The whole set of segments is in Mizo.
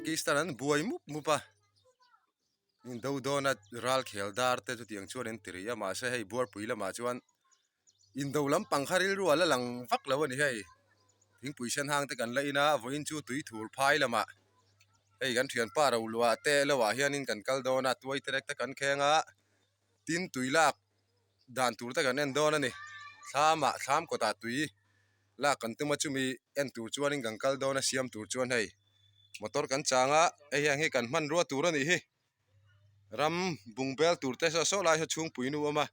Pakistan an buai mup mup a indo dawna ral khel dar te chutiang chuan an ti rih a mahse hei buarpui lamah chuan indo lampang kha rilru a la lang vak lo a ni hei thingpui sen hang te kan la in a vawiin chu tui thur phai lamah hei kan thianpa ro luah te lo ah hianin kan kal dawn a tuai te rek te kan kheng a tin tui lak dan tur te kan en dawn a ni thlamah thlam kawtah tui lak kan tum a chumi en tur chuanin kan kal dawn a siam tur chuan hei motor kan chang a hei hian hi kan hmanrua tur a nih hi ram bung bel tur te saw saw lai saw chhungpui nu a awm a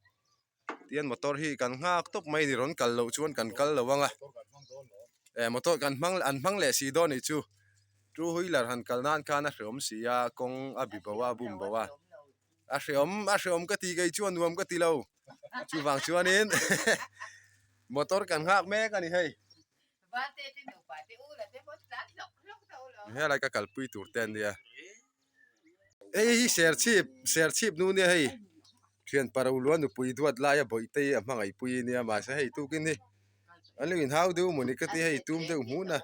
tihian motor hi kan nghak tawp mai a ni rawn kal loh chuan kan kal lo ang a eh motor kan hmang an hmang leh si dawn a nih chu two wheeler han kal nan khan a hreawm si a kawng a bi bo a a bum bo a a hreawm a hreawm ka ti kei chuan nuam ka ti lo chuvang chuanin motor kan nghak mek a ni hei helai ka kalpui tur te an nia hei hi serchhip serchhip nu nia hei thian parolua nupui duat laia bawihte a hmangaihpui ania mahse hei tukin hi an lo inhau deuh mawni ka ti hei tum deuh hmun a.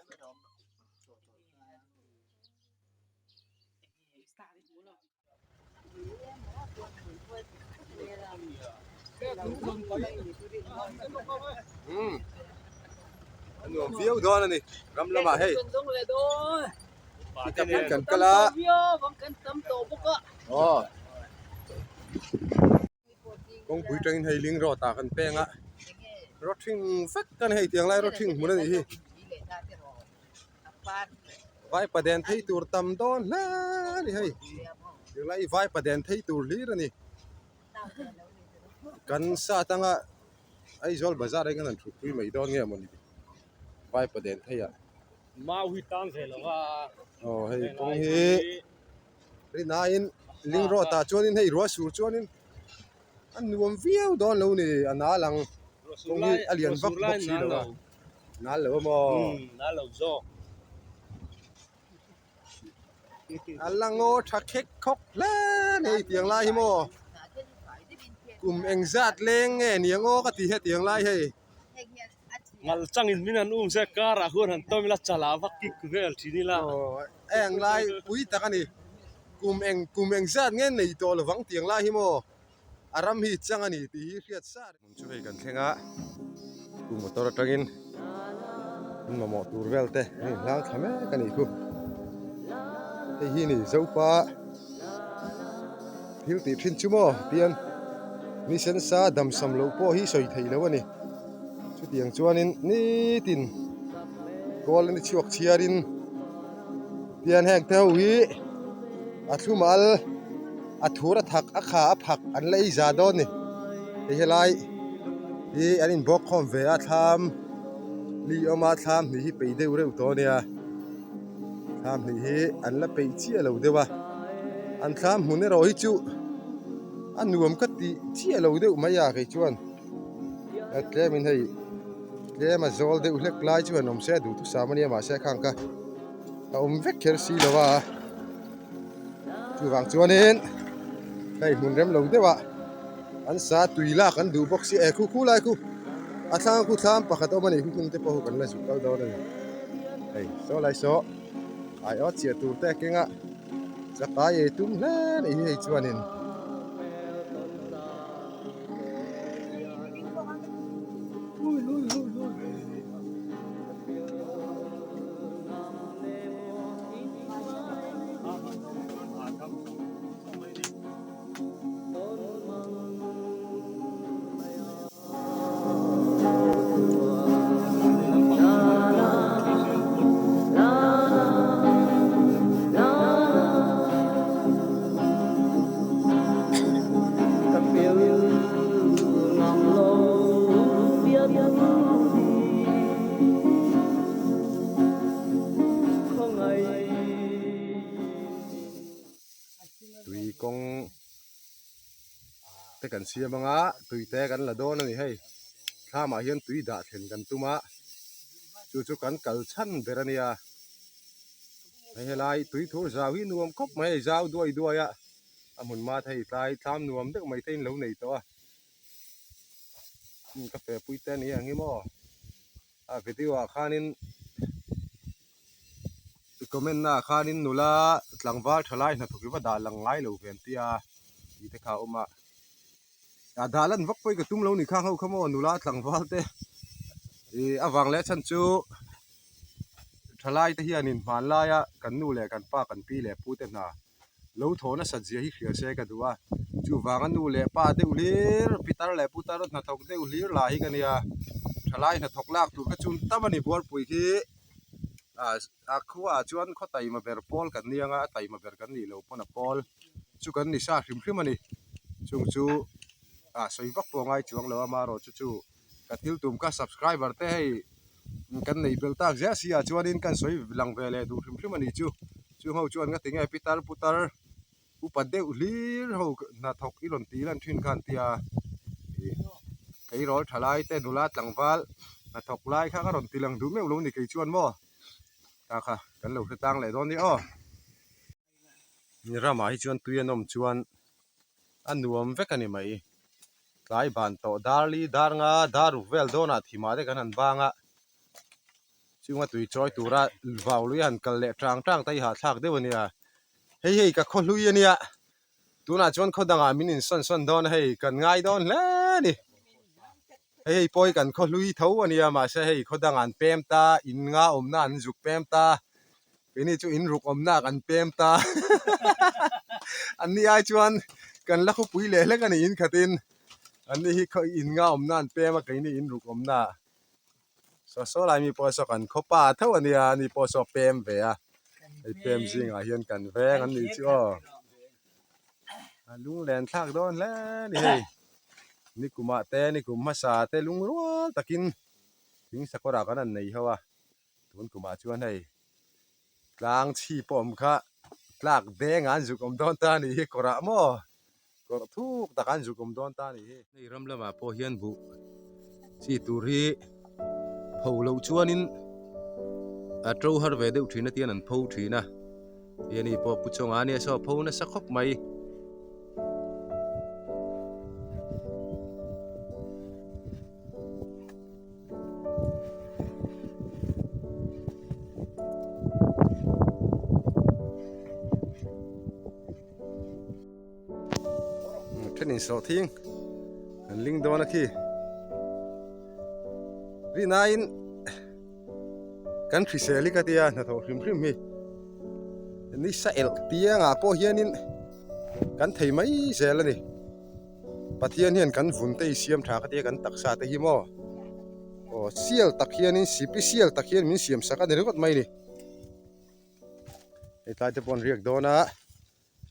Umm a nuam viau dawn a ni ram lamah hei pickup in kan kal a aw kawngpui tangin hei ling road ah kan peng a rawthing vek kan hei tiang lai rawthing hmun a nih hi. Vaipa den thei tur tam dawn hle a ni hei tunlai hi vaipa den thei tur hlir a ni kan sat anga Aizawl bazar ah hian an thut pui mai dawn nge mawni vaipa den thei ah mau hi tang ve lo a aw hei kawng hi rinaiin ling road ah chuanin hei ruah sur chuanin a nuam viau dawn lo ni a nal ang kawng hi a lian vak bawk si lo a. Nal lo maw? Nal lo zawk. A la ngaw tha khek khawk hle ni hei tiang lai hi maw? Kum engzat leng nge ni ang aw ka ti hetiang lai hei. Ngal changin min han um se car ah huan han tawm ila chalah vak kik vel thin ila. Aw eng lai pui tak a ni. Kum eng kum engzat nge nei tawh lovang tiang lai hi maw? A ram hi chang a ni tih hi hriat sa. Hmun chu hei kan thleng a, chu motor atangin an mamawh tur vel te an inhlang thla mek a nih khu. Hei hi ni Zopa thil tih thin chu maw tian ni sensa damsam loh pawh hi sawi theih loh a ni. Chutiang chuanin nitin kawl a ni chhuak chhiarin tian heng te ho hi a thlum al a thur a thak a kha a phak an la ei za dawn a ni hei helai hi an inbawk khawm ve a thlam li awm a thlam hnih hi peih deuh reuh tawh a nia thlam hnih hi an la peih chiah lo deuh a an thlam hmun erawh hi chu a nuam ka tih chiah lo deuh mai a kei chuan tlem in hei tlem a zawl deuh hlek lai chu han awm se a duhthusam a nia mahse khang kha a awm vek kher si lo a. Chuvang chuanin hei hmun rem lo deuh ah an sa tui lak an duh bawk si e khu khu lai khu a thlang khu thlam pakhat a awm a ni khu te pawh kan la zuk kal dawn a ni hei saw lai saw ai awt chiah tur te a keng a chakai ei tum hle a nih hi hei chuanin. Tui kawng te kan siam anga tui te kan la dawn a ni hei thlamah hian tui dah thlen kan tum a chu chu kan kal chhan ber a nia hei helai tui thur zau hi nuam khawp mai a ni zau duai duai a a hmun hma te hei tlai thlam nuam deuh mai te in lo nei tawh a ka fe pui te a ni ang hi maw a video ah khanin. Comment naah khanin nula tlangval tha lai hnathawk hi va dah lang ngai lo ve an tia tih te kha a awm a. A dah lan vak pawh hi ka tum lo ni khang ho kha maw nula tlangval te ih avang leh chhan chu thalai te hianin hmanlaia kan nu leh kan pa kan pi leh pu te hna lo thaw nasat zia hi hria se ka duh a chuvanga nu leh pa deuh hlir pitar leh putar hnathawk deuh hlir lah hi ka nia thalai hnathawk lak tur kha chu tam a ni buarpui khi a khuaah chuan khaw taima ber pawl kan ni anga a taima ber kan nih loh pawn a pawl chu kan ni sa hrim hrim a ni chung chu ah sawi vak pawh a ngai chuang lo a amaherawhchu chu ka thil tum kha subscriber te hei kan neih belh tak zel si ah chuanin kan sawi lang ve leh duh hrim hrim a nih chu chung ho chuan nga tinge pitar putar upa deuh hlir ho hnathawk i rawn tih lan thin kha an tia ih keirawl tha lai te nula tlangval hnathawk lai kha ka rawn ti lang duh meuh lo ni kei chuan maw ta kha kan lo hre tlang leh dawn nia aw. Ramah hi chuan tui an awm chuan a nuam vek a ni mai. Tlai ban tawh dar li dar nga dar ruk vel dawnah thimah te kan han bang a, chunga tui chawi tura vau lui a han kal leh tang tang ta hi hahthlak deuh a nia. Hei hei ka khaw hlui a nia, tunah chuan khaw dangah min insawn sawn dawn a hei kan ngai dawn hle a ni. Hei hei pawh hi kan khaw hlui tho a nia mahse hei khaw dangah an pem ta, in nga awmna an zuk pem ta. Keini chu in ruk awmna kan pem ta an ni ai chuan kan la khawpui leh hlek a ni in khatin an ni hi khaw in nga awmna an pem a keini in ruk awmna saw saw lai mi pawh saw kan khawpa tho a nia ani pawh saw pem ve a hei pem zingah hian kan veng an nih chu aw a lunglen thlak dawn hle a ni hei nikumah te nikum hmasa te lungrual takin thing sakawrah kan han nei ho a. Tun kumah chuan hei tlang chhi pawh awm kha tlak deng an zuk awm dawn ta a nih hi kawrah maw kawrh thuk tak an zuk awm dawn ta a nih hi. Hei ram lamah pawh hian buh chi tur hi pho loh chuanin a to har ve deuh thin a tian an pho thin a hei ani pawh pu chawnga ania saw pho nasa khawp mai. Thenin sawh thing an ling dawn a khi rinain kan hrisel hi ka tia hnathawh hrim hrim hi ni sa elh piangah pawh hianin kan thei mai zel a ni. Pathian hian kan vun te hi siam tha ka tia kan taksa te hi maw aw sial tak hianin sipisial tak hian min siam sak a ni ringawt mai ni hei tlai te pawh an riak dawn a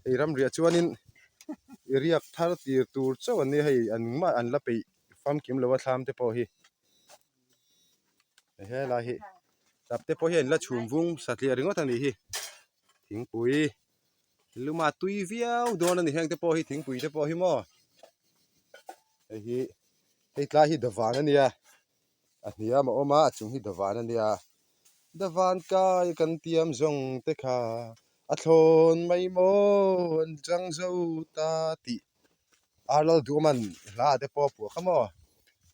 hei ramriah chuanin i riak thar tir tur chauh an nia hei an mah an la peih famkim lo a thlam te pawh hi helai hi tap te pawh hian an la chhum vung satliah ringawt a nih hi thingpui. Luma tui viau dawn a ni heng te pawh hi thingpui te pawh hi maw hei hi hei tlai hi davan a nia a hniam a awm a a chung hi davan a nia davan kai kan tiam zawng te kha a thlawn mai maw an chang zo ta tih ar lal duhawm hla te pawh a phuah kha maw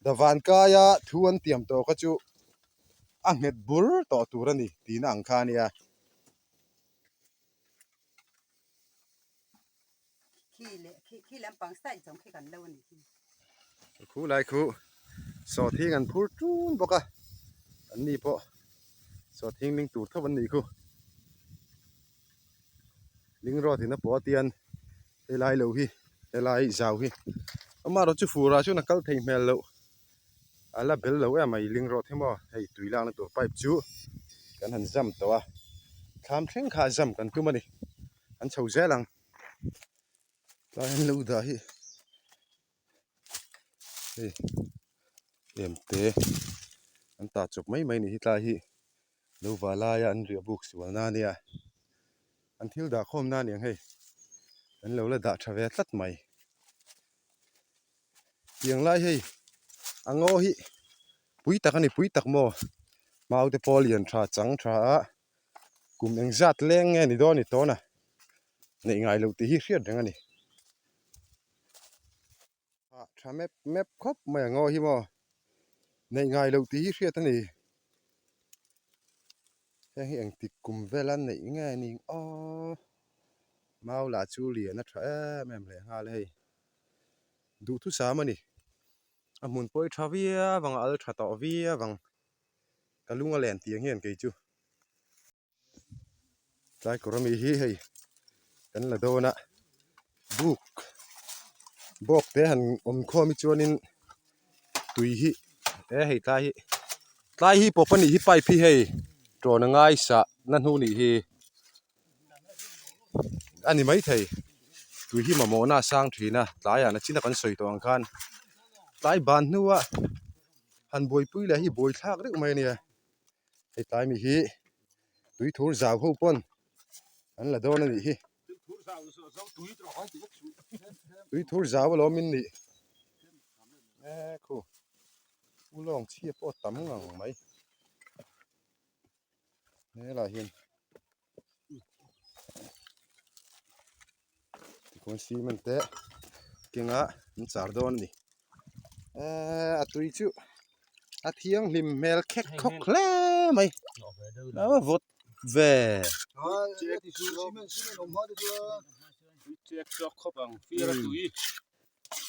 davan kaia thu an tiam tawh kha chu a nghet bur tawh tur a ni tihna ang kha a nia. Khu lai khu sawhthing an phur ṭun bawk a an ni pawh sawhthing ling tur tho an nih khu ling rawt in a pawh a tian helai lo hi helai zau hi amaherawh chu fur ah chuan a kal thei hmel loh. A la bel lo em mai ling rawt hi maw hei tui lakna tur pipe chu kan han zam tawh a thlam thleng kha a zam kan tum a ni an chho zel ang tlai an lo dah hi hei em te an tah chawp mai mai a ni hi tlai hi lo va laia an riah buk sual na ania an thil dah khawm na aniang hei an lo la dah tha ve tlat mai. Tiang lai hei a ngaw hi pui tak a ni pui tak maw mau te pawh lian tha chang tha a kum engzat leng nge ni dawn ni tawn a neih ngai loh tih hi hriat reng a ni ah tha mep mep khawp mai a ngaw hi maw neih ngai loh tih hi hriat a ni. Heng hi engtik kum vela neih nge ning aw mau lah chu lian a tha em em leh nghal hei duhthusam a ni a hmun pawh hi tha viau ang a al tha tawh viau ang ka lung a len tiang hian kei chu tlai kawr ami hi hei kan la dawn a buk bawk te han awm khawm hi chuanin tui hi e hei tlai hi tlai hi pawp anih hi pipe hi hei tawn a ngai sah na hnu nih hi a ni maithei tui hi mamawhna a sang thin a tlaiah nachin a kan sawi tawh ang khan tlai ban hnua han buaipui leh hi buaithlak deuh mai a nia. Hei tlai mi hi tui thur zau ho pawn an la dawn a nih hi. Tui thur zau alawm in nih. E khu ulawng chhia pawh a tam ngang mai. Helai hian tikhuan cement te kenga an char dawn a ni eee a tui chu a thianghlim hmel khek khawk hle mai a vawt ve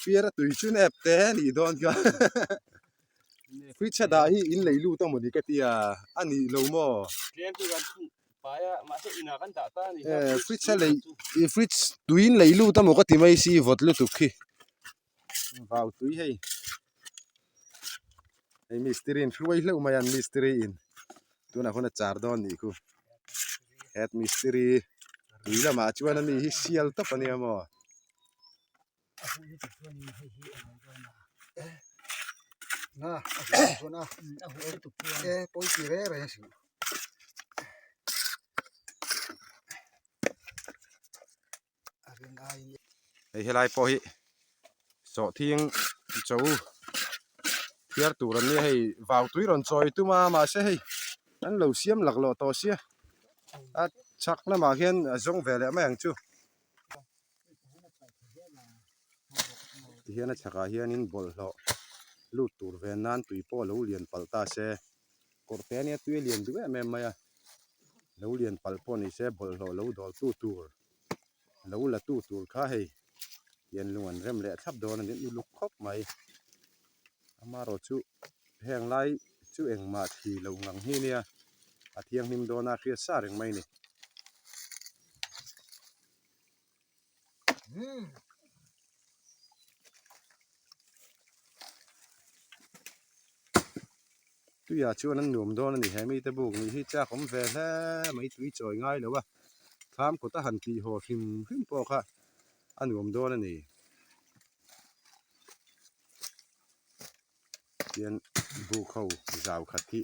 fiara tui chu nep te nih dawn kha fridge a dah hi in lei lut a mawni ka tia a nih lo maw. Eh fridge a lei ih fridge tui in lei lut amaw ka ti mai si vawt lutuk khi vau tui hei hei mistiri in hruai hleuh mai a an mistiri in tunah khawn a char dawn nih khu head mistiri tui lamah chuan ani hi sial tawp ania maw. Hei helai pawh hi sawhthing cho thiar tur an nia hei vau tui rawn chawi tum a mahse hei an lo siam laklawh tawh sia a chhak lamah hian a zawng ve leh mai ang chu. Tihian a chhakah hianin bawlhhlawh lut tur ve nan tui pawh a lo lian palh ta se kawr te ania tui a lian duh em em mai a lo lian palh pawh ni se bawlhhlawh lo dawl tu tur lo la tu tur kha hei hian lung an rem leh thlap dawn a ni uluk khawp mai amaherawh chu heng lai chu engmah thli lo ngang hi nia a thianghlim dawn a hriat sa reng mai a ni. Tuiah chuan an nuam dawn a ni he mite buk nih hi chak awm ve hle mai tui chawi ngai lo a thlam kawt a han tih haw hrim hrim pawh kha a nuam dawn a ni. Hian buk ho zau khat hi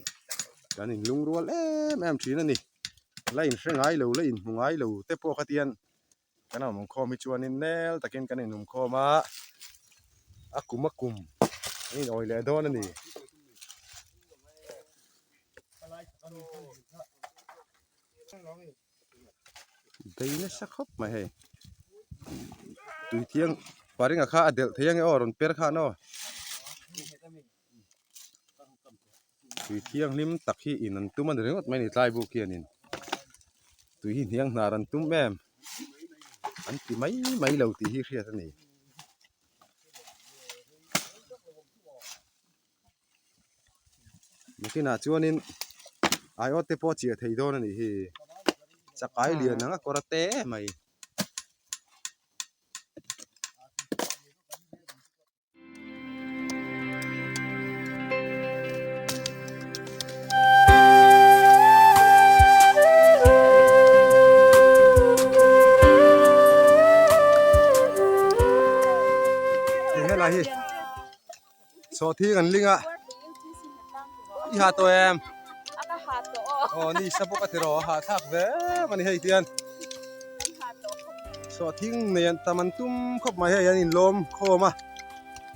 kan in lungrual em em thin a ni la in hre ngai lo la in hmu ngai lo te pawh kha tian kan awm khawm hi chuanin nel takin kan in awm khawm a a kum a kum an in awih leh dawn a ni. Bei nasa khawp mai hei tui thiang paringa kha a delh thei ange aw rawn per khan aw tui thianghlim tak hi in an tum a ni ringawt mai a ni tlai buk hianin tui hi hniang hnar an tum em an ti mai mai lo tih hi hriat a ni. Nakinah chuanin aiawt te pawh a chiah thei dawn a nih hi chakai lian ang a kawr a te mai. Helai hi. Sawhthing an ling a i ha tawh em aw ni sa bawk a ti rawh a hahthlak ve em a ni hei tian sawhthing nei an tam an tum khawp mai hei an inlawm khawm a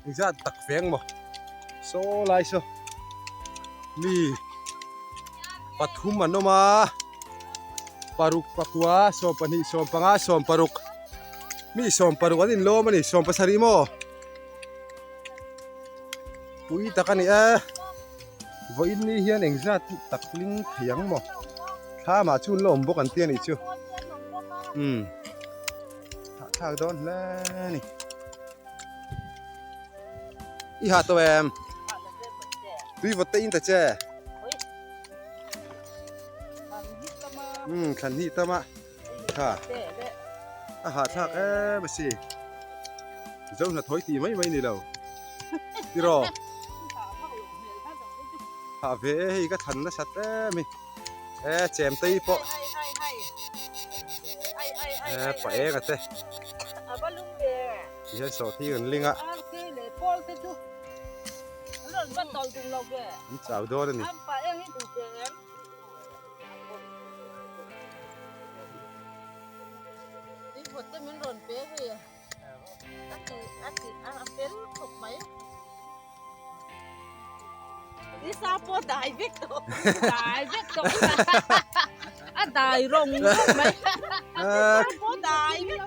engzat tak feng maw saw lai saw mi pathum an awm a paruk pakua 12 15 16 mi 16 an inlawm a ni 17 maw. Pui tak a ni e vawiin ni hian engzat tak ling thei ang maw? Thlamah chu an la awm bawk an ti a nih chu. Umm hahthlak dawn hle a ni. I hah tawh em? Tui vawt te in ta che. Umm thlan hnih tam a. Tha a hahthlak em a si. Zo hnathawih tih mai mai ni lo. Tiraw? Hah ve e hei ka thlan nasat em hi. E chem tei pawh. E pa eng a te. Ti hian sawhthing an ling a. An chau dawn a ni.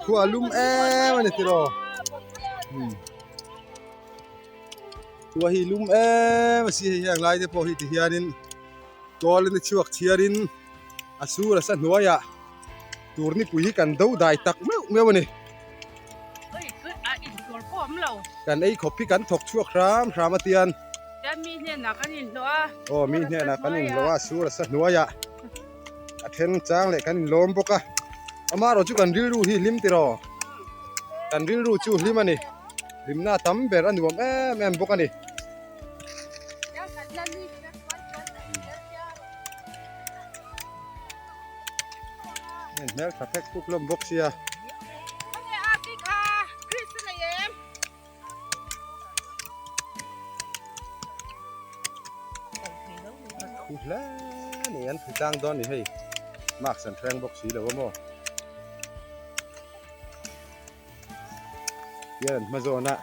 Khua lum em a ni tiraw khua hi lum em a si hei heng lai te pawh hi ti hianin kawl in a chhuak chhiarin a sur a sa hnuaiah tur nipui hi kan do dai tak meuh meuh a ni. Kan ei khawp hi kan thawk chhuak hram hram a tian. Aw mi hnenah kan inhlawh a sur a sa hnuaiah a then chang leh kan inlawm bawk a amaherawh chu kan rilru hi hlim tiraw kan rilru chu hlim a ni hlimna tam ber a nuam em em bawk a ni. Hmel tha fek fuk hlawm bawk sia. Thu hle ni an thu tlang dawn ni hei marks an hreng bawk si lo a maw. Hian an hma zawn a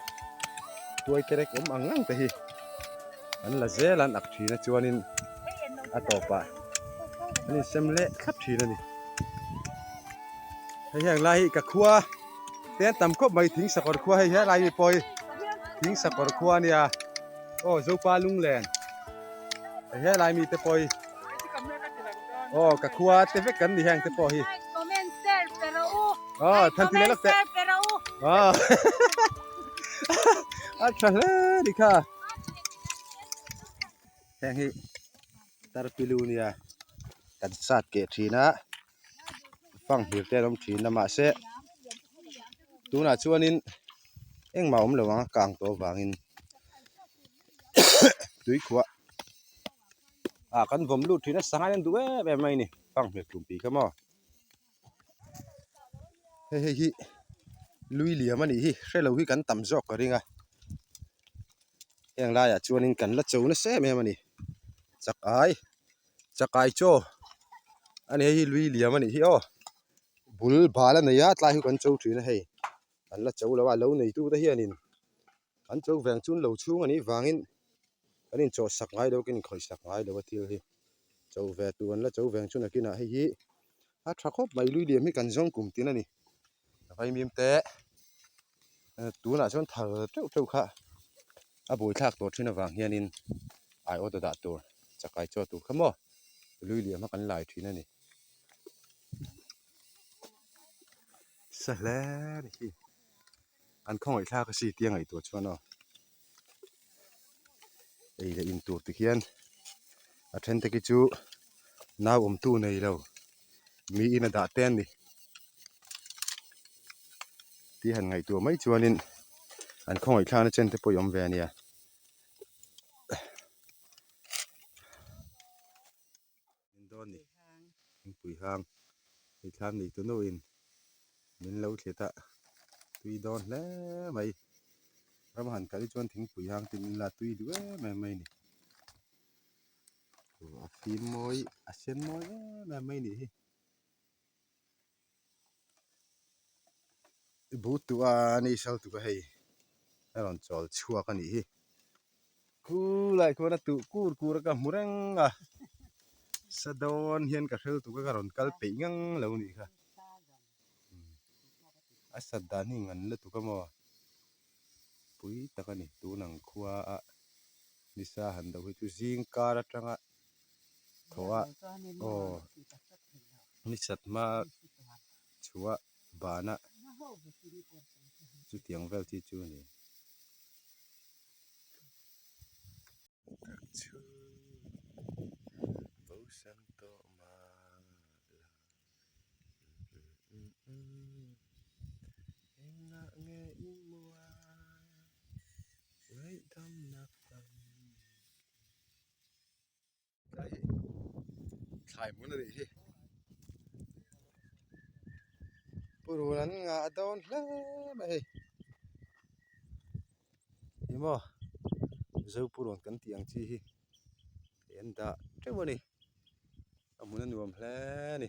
tuai kerek awm ang ang te hi an la zel a an ak thin a chuanin a tawpah an insem leh thlap thin a ni. Hei heng lai hi ka khua te an tam khawp mai thing sakawr khua hei helai mi pawh hi thing sakawr khua a nia aw Zopa lunglen hei helai mi te pawh hi aw ka khua te vek kan ni heng te pawh hi. Aw than ti leh lawk teh aw a tha hle ni kha heng hi tarpilu nia kan sat keh thin a fanghmir te an awm thin a mahse tunah chuanin engmah a awm lo ang a kang tawh avangin tuikhuah ah kan vawm lut thin a sangha hian duh em em mai a ni fanghmir tlumpi kha maw. Hei hei hi lui liam a nih hi hrelo hi kan tam zawk ka ring a heng laiah chuanin kan la cho nasa em em a ni chakai chakai chaw a ni hei hi lui liam a nih hi aw bul bal a nei a tlai hi kan cho thin a hei an la cho lo a lo neitu te hianin an cho veng chu an lo chhung a nih vangin kan inchawh sak ngai lo kan inkhawih sak ngai lo a thil hi cho ve tur an la cho veng chu nakinah hei hi a tha khawp mai lui liam hi kan zawng kum tin a ni vaimim te tunah chuan thar teuh teuh kha a buaithlak tawh thin avang hianin aiawt a dah tur chakai chaw tur kha maw lui liam a kan lai thin a ni sa hle a ni hi. An khawngaih thlak a si tia ngaihtuah chuan aw ei leh in tur tikhian a then te khi chu nau awmtu nei lo miin a dah te an ni tih han ngaihtuah mai chuanin an khawngaih thlakna chen te pawh i awm ve a nia. Dawn ni thingpui hang hei thlam nei tu nu in min lo thlit a tui dawn hle mai ram han kal hi chuan thingpui hang te min la tui duh em em mai a ni a fim mawi a sen mawi em em mai a nih hi but tu a ni sal tuk a hei a rawn chawl chhuak a nih hi. Khulai khuan a tuh kur kur a ka hmu reng a sa dawn hian ka hrel tuk a ka rawn kal peih ngang lo nih kha a sat dan hi ngan lutuk a maw pui tak a ni tun ang khua a nisa han do hi chu zing kar atanga thaw a aw. Ni sat hma chhuah bana chutiang vel chi chu a ni. Tak chu bo san tawh mah la Engah nge i mua ngaihdamna tam Tlai hi thlai hmun a nih hi purun an ngah dawn hle mai hei ni maw mizo purun kan tih ang chi hi hei an dah teuh a ni a hmun a nuam hle a ni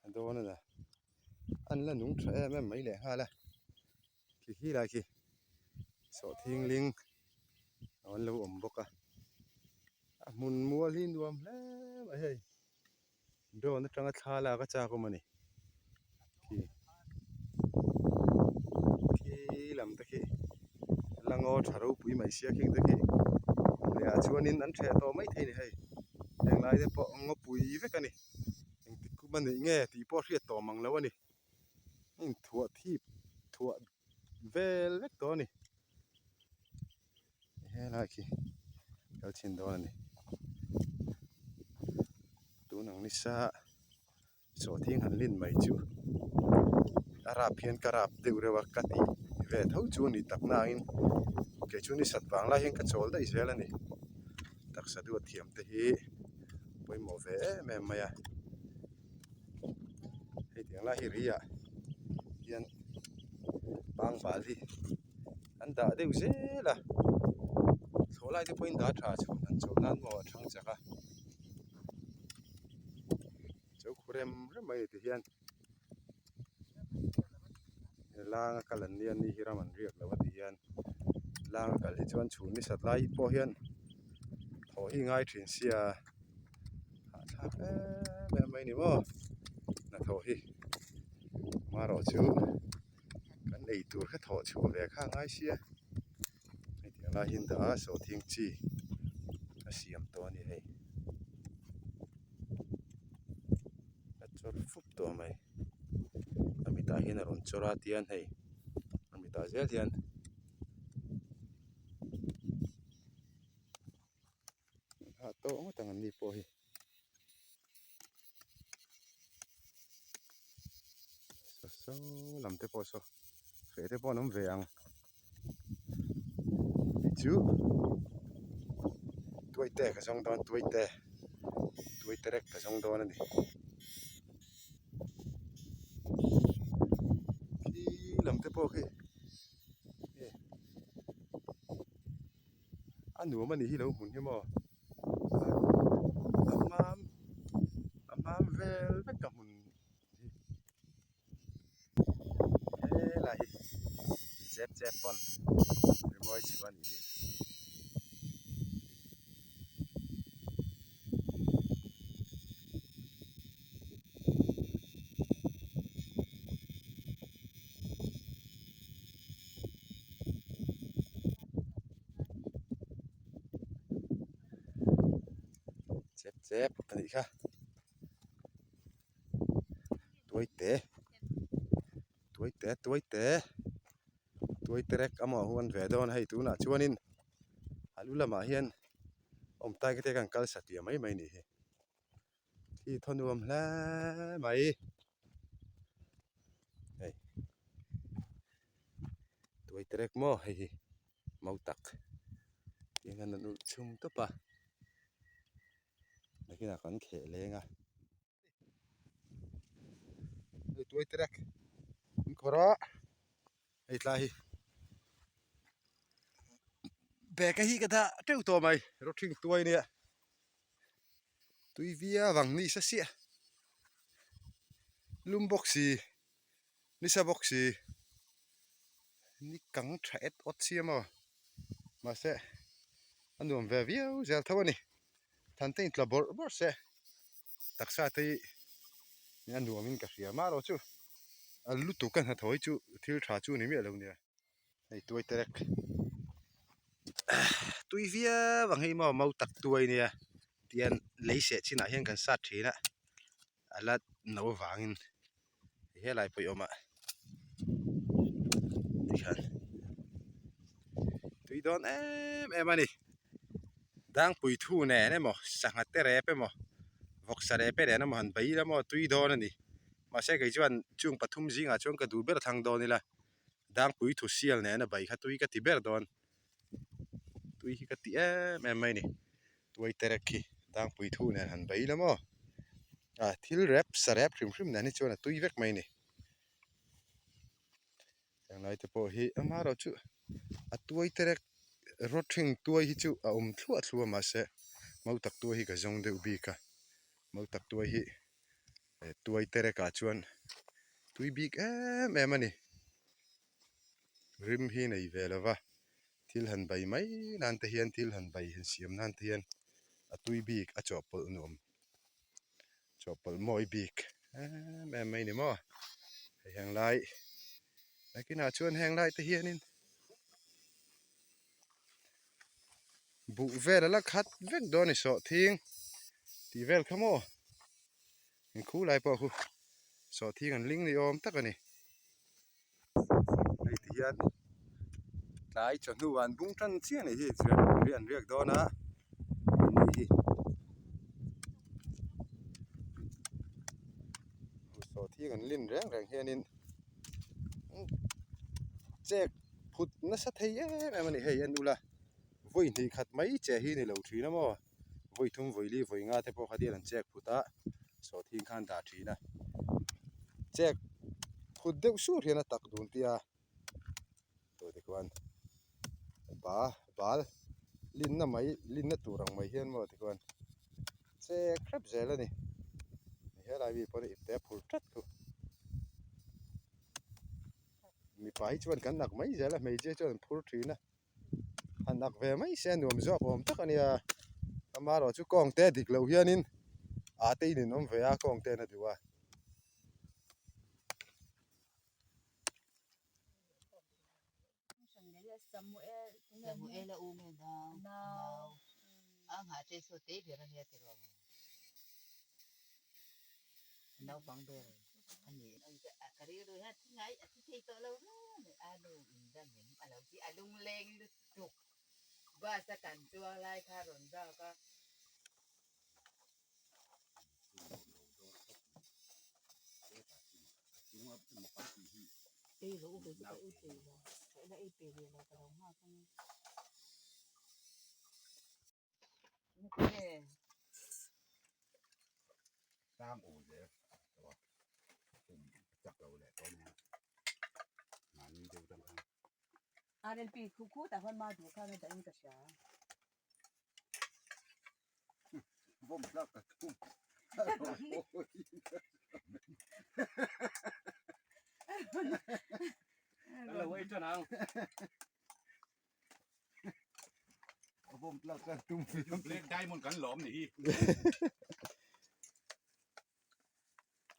a dawn a na an la nung tha em em mai leh nghal a khi khi lai khi sawhthing ling an lo awm bawk a a hmun mual hi nuam hle mai hei drone atanga thla lak a chak awm a ni khi khi lam te khi la ngaw tha ropui mai sia khing te khi leh ah chuanin an ṭheh tawh maithei a ni hei heng lai te pawh ngawpui vek a ni engtik kum a neih nge tih pawh hriat tawh mang lo a ni. A inthuah thip thuah vel vek tawh a ni helai khi kal chhin dawn a ni tun ang nisa sawhthing han lin mai chu a rap hian ka rap deuh reuh a ka tih ve tho chu a ni tak nangin kei chu ni sat vang lai hian ka chawl daih zel a ni taksa duat thiam te hi pawimawh ve em em mai a. Hei tiang lai hi ri ah hian pangbal hi an dah deuh zel a thlawh lai te pawhin dah tha chhun han chawh nan maw a thang chak a cho khu rem rem mai ti hian langa kal an nia ni hi ram an riak lo a ti hian langa kal hi chuan chhun ni sat lai pawh hian thaw hi ngai thin sia. Hahthlak em em mai ni maw hnathawh hi marawh chu kan ei tur kha thawh chhuah ve kha a ngai sia hei tiang lai hian dah a sawhthing chi a siam tawh a ni hei a chawr fup tawh mai a mitah hian a rawn chawr a tian hei a mitah zel hian. Hah tawh ngawt ang an ni pawh hi saw saw lam te pawh saw feh te pawh an awm ve ang hei chu tuaite ka zawng dawn tuaite tuaite rek ka zawng dawn a ni khi lam te pawh khi. A nuam a nih hi lo hmun hi maw a mam a mam vel vek a hmun hi helai hi chep chep pawn rimawi chhuah a nih hi. Chep chep a nih kha tuaite tuaite tuaite tuaite rek a maw huan ve dawn a hei tunah chuanin a lu lamah hian awm tai te kan kal satliah mai mai a nih hi. Khi thaw nuam hle mai hei tuai terek maw hei hi mau tak tiang hian an ulh chhum tawp a nakinah kan kheh leng a hei tuai terek an khawrh a hei tlai hi bag a hi ka dah teuh tawh mai rawthing tuai nia. Tui viau ang ni sa siah lum bawk si nisa bawk si ni kang tha et awt sia maw mahse a nuam ve viau zel tho a ni than te intla bawrh bawrh se taksa te hi a nuam in ka hria marawh chu a lutuk a hnathawh hi chu thil tha chu a ni miah lo nia. Hei tuai terek tui viau ang hi maw mau tak tuai nia tian lei seh chinah hian kan sat thin a. a la no avangin helai pawh i awm a tikhian tui dawn em em a ni dangpui thu nen emaw sangha te rep emaw vawksa rep nen emaw han bei ila maw tui dawn a ni mahse kei chuan chung pathum zingah chuan ka duh ber thlang dawn ila dangpui thu sial nena bai kha tui ka ti ber dawn tui hi ka ti em em mai a ni tuai terek khi dangpui thu nen han bei ila maw ah thil rep sa rep hrim hrim nen hi chuan a tui vek mai a ni henglai te pawh hi amaherawhchu a tuai terek rawthing tuai hi chu a awm thluah thluah a mahse mautak tuai hi ka zawng deuh bik a mautak tuai hi tuai terek ah chuan tui bik em em a ni rim hi nei ve lo va thil han bai mai nan te hian thil han bai han siam nan te hian a tui bik a chawhpawlh nuam chawhpawlh mawi bik em em mai a ni maw hei heng lai nakinah chuan heng lai te hianin buh vel a la khat vek dawn a ni sawhthing tih vel kha maw inkhu lai pawh khu sawhthing an ling ni awm tak a ni hei ti hian tlai chawhnu ah an bung tan chiah a nih hi riah an riak dawn a ni hi sawhthing an lin reng reng hianin chek phut nasa thei em em a ni hei en ula vawi hnih khat mai che hi ni lo thin a maw vawi thum vawi li vawi nga te pawh kha hian an chek phut a sawhthing khan dah thin a chek phut deuh sur hian a tak dun tia tawh te khuan ba bal linna mai linna tur ang mai hian maw tikhuan chek hrep zel a ni helai mi pawh hi ipte a phur tlat thu mipa hi chuan kan nak mai zel a hmeichhia chuan an phur thin a han nak ve mai se a nuam zawk awm tak a nia amaherawhchu kawng te dik loh hianin ah te in awm ve a kawng te an a duh a.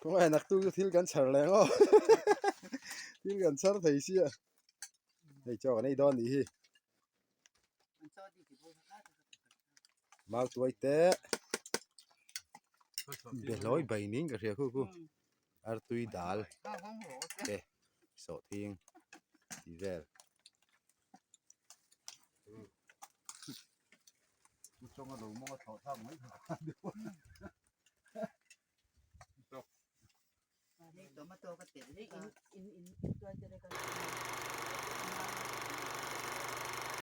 Khawngaih naktu chu thil kan chhar leh ang aw thil kan chhar thei sia hei chaw kan ei dawn nih hi mau tuai te behlawi bai niin ka hria khu khu artui dal te sawhthing tih vel.